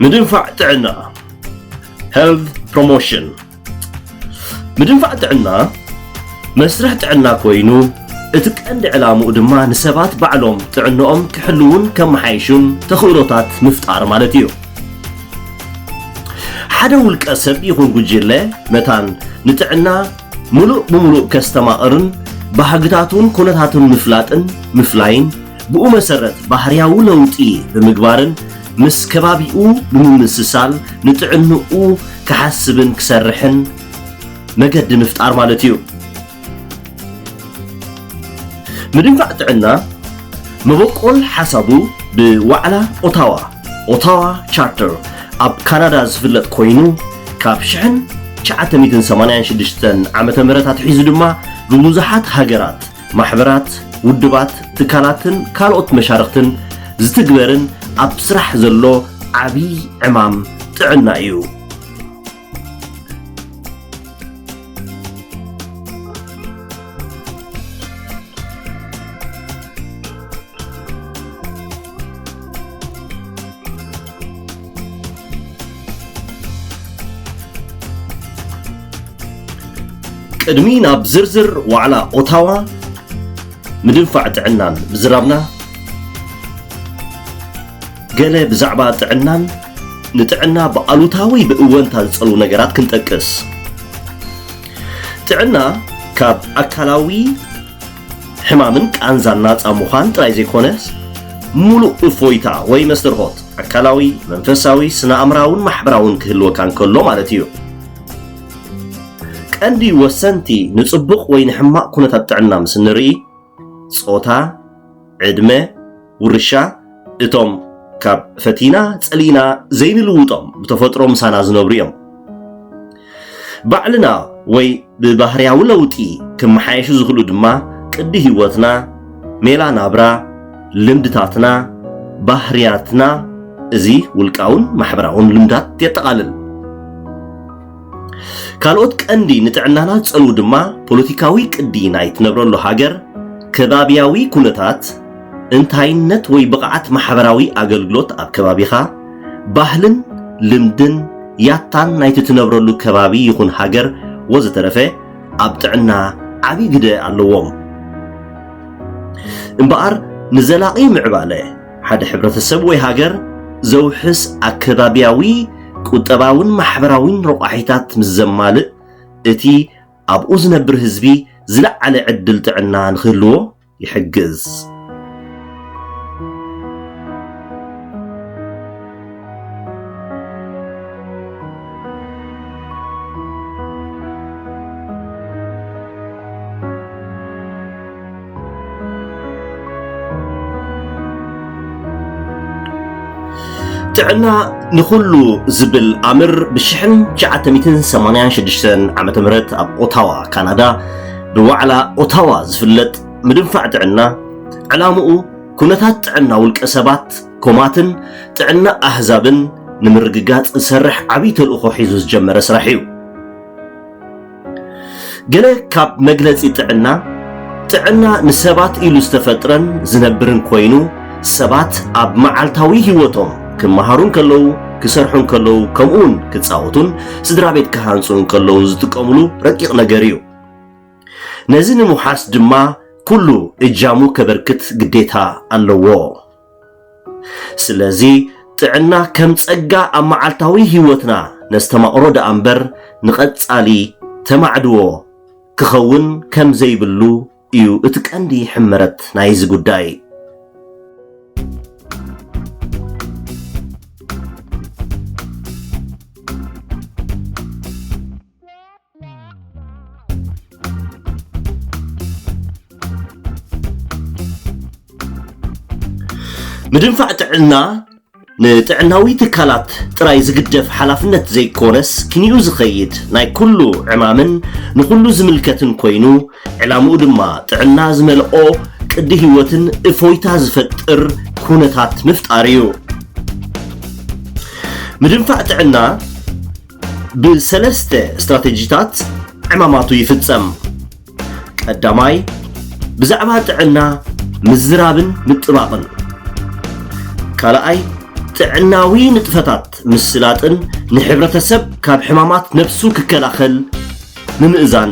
ምድንፋዕ ጥዕና፣ health promotion። ምድንፋዕ ጥዕና መስርሕ ጥዕና ኮይኑ፣ እቲ ቀንዲ ዕላምኡ ድማ ንሰባት ባዕሎም ጥዕንኦም ክሕልዉን ከመሓይሹን ተኽእሎታት ምፍጣር ማለት እዩ። ሓደ ውልቀ ሰብ ይኹን ጉጅለ መታን ንጥዕና ምሉእ ብምሉእ ከስተማቕርን ባህግታቱን ኩነታቱን ምፍላጥን ምፍላይን፣ ብኡ መሰረት ባህርያዊ ለውጢ ብምግባርን ምስ ከባቢኡ ብምምስሳል ንጥዕንኡ ክሓስብን ክሰርሕን መገዲ ምፍጣር ማለት እዩ። ምድንፋዕ ጥዕና መበቆል ሓሳቡ ብዋዕላ ኦታዋ፣ ኦታዋ ቻርተር፣ ኣብ ካናዳ ዝፍለጥ ኮይኑ፣ ካብ ሽሕን ትሽዓተ ሚእትን ሰማንያን ሽዱሽተን ዓመተ ምህረት ኣትሒዙ ድማ ብብዙሓት ሃገራት፣ ማሕበራት፣ ውድባት፣ ትካላትን ካልኦት መሻርኽትን ዝትግበርን ኣብ ስራሕ ዘሎ ዓብዪ ዕማም ጥዕና እዩ። ቅድሚ ናብ ዝርዝር ዋዕላ ኦታዋ ምድንፋዕ ጥዕናን ምዝራብና፣ ገለ ብዛዕባ ጥዕናን ንጥዕና ብኣሉታዊ ብእወንታ ዝጸልዉ ነገራት ክንጠቅስ። ጥዕና ካብ ኣካላዊ ሕማምን ቃንዛን ናጻ ምዃን ጥራይ ዘይኮነስ፣ ሙሉእ እፎይታ ወይ መስተርሆት ኣካላዊ፣ መንፈሳዊ፣ ስነ-ኣእምራውን ማሕበራውን ክህልወካ እንከሎ ማለት እዩ። ቀንዲ ወሰንቲ ንጽቡቕ ወይ ንሕማቕ ኩነታት ጥዕና ምስ እንርኢ፣ ጾታ፣ ዕድመ፣ ውርሻ፣ እቶም ካብ ፈቲና ጸሊእና ዘይንልውጦም ብተፈጥሮ ምሳና ዝነብሩ እዮም። ባዕልና ወይ ብባህርያዊ ለውጢ ክመሓየሹ ዝኽእሉ ድማ ቅዲ ህይወትና፣ ሜላ ናብራ፣ ልምድታትና፣ ባህርያትና፣ እዚ ውልቃውን ማሕበራውን ልምዳት የጠቓልል። ካልኦት ቀንዲ ንጥዕናና ዝጸልዉ ድማ ፖለቲካዊ ቅዲ ናይ ትነብረሉ ሃገር፣ ከባብያዊ ኩነታት፣ እንታይነት ወይ ብቕዓት ማሕበራዊ ኣገልግሎት ኣብ ከባቢኻ፣ ባህልን ልምድን ያታን ናይቲ ትነብረሉ ከባቢ ይኹን ሃገር ወዘተረፈ ኣብ ጥዕና ዓቢ ግደ ኣለዎም። እምበኣር ንዘላቒ ምዕባለ ሓደ ሕብረተሰብ ወይ ሃገር ዘውሕስ ኣከባብያዊ፣ ቁጠባውን ማሕበራውን ረቋሒታት ምስ ዘማልእ፣ እቲ ኣብኡ ዝነብር ህዝቢ ዝለዓለ ዕድል ጥዕና ንክህልዎ ይሕግዝ። ጥዕና ንኹሉ ዝብል ኣምር ብሽሕን ትሽዓተ ሚእትን ሰማንያን ሽዱሽተን ዓመተ ምህረት ኣብ ኦታዋ፣ ካናዳ፣ ብዋዕላ ኦታዋ ዝፍለጥ ምድንፋዕ ጥዕና፣ ዕላምኡ ኩነታት ጥዕና ውልቀ ሰባት፣ ኮማትን ጥዕና ኣህዛብን ንምርግጋጽ ዝሰርሕ ዓብዪ ተልእኾ ሒዙ ዝጀመረ ስራሕ እዩ። ገለ ካብ መግለጺ ጥዕና፣ ጥዕና ንሰባት ኢሉ ዝተፈጥረን ዝነብርን ኮይኑ፣ ሰባት ኣብ መዓልታዊ ህይወቶም ክመሃሩ እንከለዉ፣ ክሰርሑ እንከለዉ፣ ከምኡውን ክጻወቱን ስድራ ቤት ክሃንጹ እንከለዉ ዝጥቀሙሉ ረቂቕ ነገር እዩ። ነዚ ንምውሓስ ድማ ኩሉ እጃሙ ከበርክት ግዴታ ኣለዎ። ስለዚ ጥዕና ከም ጸጋ ኣብ መዓልታዊ ህይወትና ነስተማቕሮ ደኣ እምበር፣ ንቐጻሊ ተማዕድዎ ክኸውን ከም ዘይብሉ እዩ እቲ ቀንዲ ሕመረት ናይዚ ጉዳይ። ምድንፋዕ ጥዕና ንጥዕናዊ ትካላት ጥራይ ዝግደፍ ሓላፍነት ዘይኮነስ፣ ክንዩ ዝኸይድ ናይ ኩሉ ዕማምን ንኹሉ ዝምልከትን ኮይኑ፣ ዕላምኡ ድማ ጥዕና ዝመልኦ ቅዲ ህይወትን እፎይታ ዝፈጥር ኩነታት ምፍጣር እዩ። ምድንፋዕ ጥዕና ብሰለስተ ስትራተጂታት ዕማማቱ ይፍጸም። ቀዳማይ፣ ብዛዕባ ጥዕና ምዝራብን ምጥባቕን። ካልኣይ፣ ጥዕናዊ ንጥፈታት ምስላጥን ንሕብረተሰብ ካብ ሕማማት ነብሱ ክከላኸል ምምእዛን።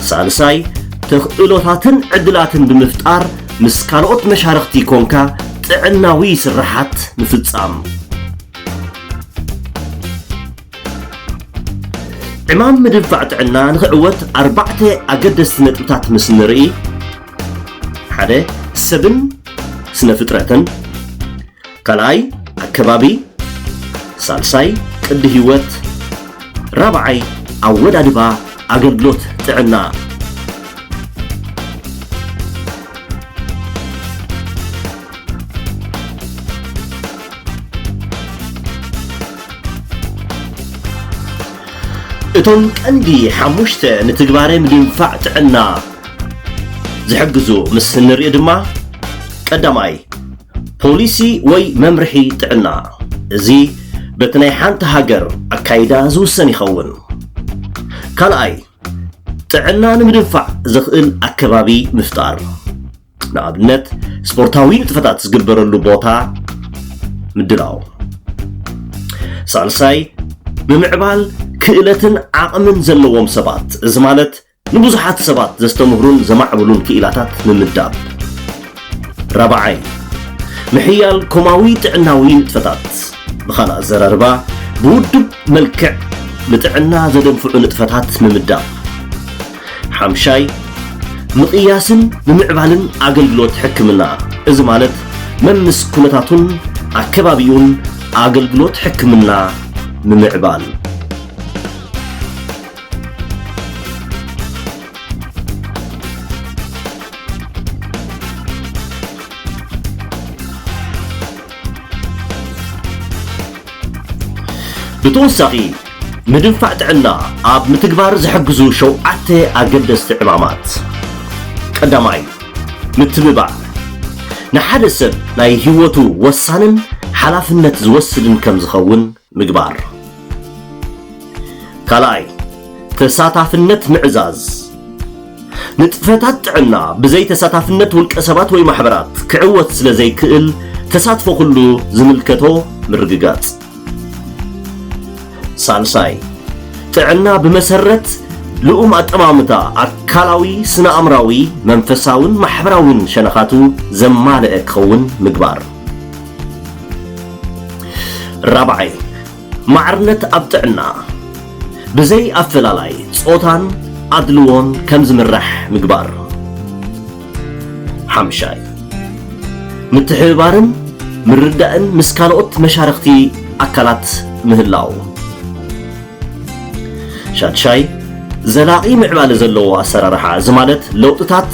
ሳልሳይ፣ ተኽእሎታትን ዕድላትን ብምፍጣር ምስ ካልኦት መሻርኽቲ ኮንካ ጥዕናዊ ስርሓት ምፍጻም። ዕማም ምድንፋዕ ጥዕና ንኽዕወት ኣርባዕተ ኣገደስቲ ነጥብታት ምስ ንርኢ፣ ሓደ፣ ሰብን ስነ ፍጥረትን፣ ካልኣይ ኣከባቢ፣ ሳልሳይ ቅዲ ህይወት፣ ራብዓይ ኣወዳድባ ኣገልግሎት ጥዕና። እቶም ቀንዲ ሓሙሽተ ንትግባረ ምድንፋዕ ጥዕና ዝሕግዙ ምስ እንርኢ ድማ፣ ቀዳማይ፣ ፖሊሲ ወይ መምርሒ ጥዕና። እዚ በቲ ናይ ሓንቲ ሃገር ኣካይዳ ዝውሰን ይኸውን። ካልኣይ፣ ጥዕና ንምድንፋዕ ዘኽእል ኣከባቢ ምፍጣር። ንኣብነት፣ ስፖርታዊ ንጥፈታት ዝግበረሉ ቦታ ምድላው። ሳልሳይ፣ ምምዕባል ክእለትን ዓቕምን ዘለዎም ሰባት። እዚ ማለት ንብዙሓት ሰባት ዘስተምህሩን ዘማዕብሉን ክኢላታት ምምዳብ። ራብዓይ፣ ምሕያል ኮማዊ ጥዕናዊ ንጥፈታት። ብኻልእ ኣዘራርባ፣ ብውዱብ መልክዕ ንጥዕና ዘደንፍዑ ንጥፈታት ምምዳብ። ሓምሻይ፣ ምቕያስን ምምዕባልን ኣገልግሎት ሕክምና። እዚ ማለት መምስ ኩነታቱን ኣከባቢኡን ኣገልግሎት ሕክምና ምምዕባል። ብተወሳኺ፣ ምድንፋዕ ጥዕና ኣብ ምትግባር ዝሕግዙ ሸውዓተ ኣገደስቲ ዕማማት። ቀዳማይ፣ ምትብባዕ። ንሓደ ሰብ ናይ ህይወቱ ወሳንን ሓላፍነት ዝወስድን ከም ዝኸውን ምግባር። ካልኣይ፣ ተሳታፍነት ምዕዛዝ። ንጥፈታት ጥዕና ብዘይ ተሳታፍነት ውልቀ ሰባት ወይ ማሕበራት ክዕወት ስለ ዘይክእል፣ ተሳትፎ ኩሉ ዝምልከቶ ምርግጋጽ። ሳልሳይ፣ ጥዕና ብመሰረት ልኡም ኣጠማምታ ኣካላዊ፣ ስነ-ኣእምራዊ፣ መንፈሳውን ማሕበራውን ሸነኻቱ ዘማልአ ክኸውን ምግባር። ራብዓይ፣ ማዕርነት ኣብ ጥዕና ብዘይ ኣፈላላይ ጾታን ኣድልዎን ከም ዝምራሕ ምግባር። ሓምሻይ፣ ምትሕብባርን ምርዳእን ምስ ካልኦት መሻርኽቲ ኣካላት ምህላው። ሻድሻይ፣ ዘላቒ ምዕባለ ዘለዎ ኣሰራርሓ፣ እዚ ማለት ለውጥታት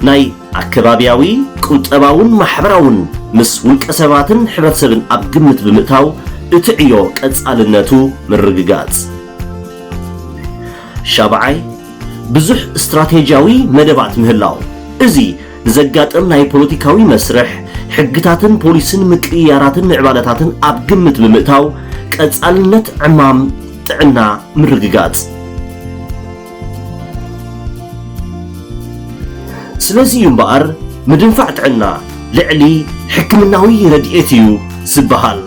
ናይ ኣከባብያዊ፣ ቁጠባውን ማሕበራውን ምስ ውልቀ ሰባትን ሕብረተሰብን ኣብ ግምት ብምእታው እቲ ዕዮ ቀጻልነቱ ምርግጋጽ። ሻብዓይ፣ ብዙሕ ስትራቴጂያዊ መደባት ምህላው። እዚ ንዘጋጥም ናይ ፖለቲካዊ መስርሕ፣ ሕግታትን ፖሊስን ምቅይያራትን ምዕባለታትን ኣብ ግምት ብምእታው ቀጻልነት ዕማም ጥዕና ምርግጋጽ። ስለዚ እዩ እምበኣር ምድንፋዕ ጥዕና ልዕሊ ሕክምናዊ ረድኤት እዩ ዝበሃል።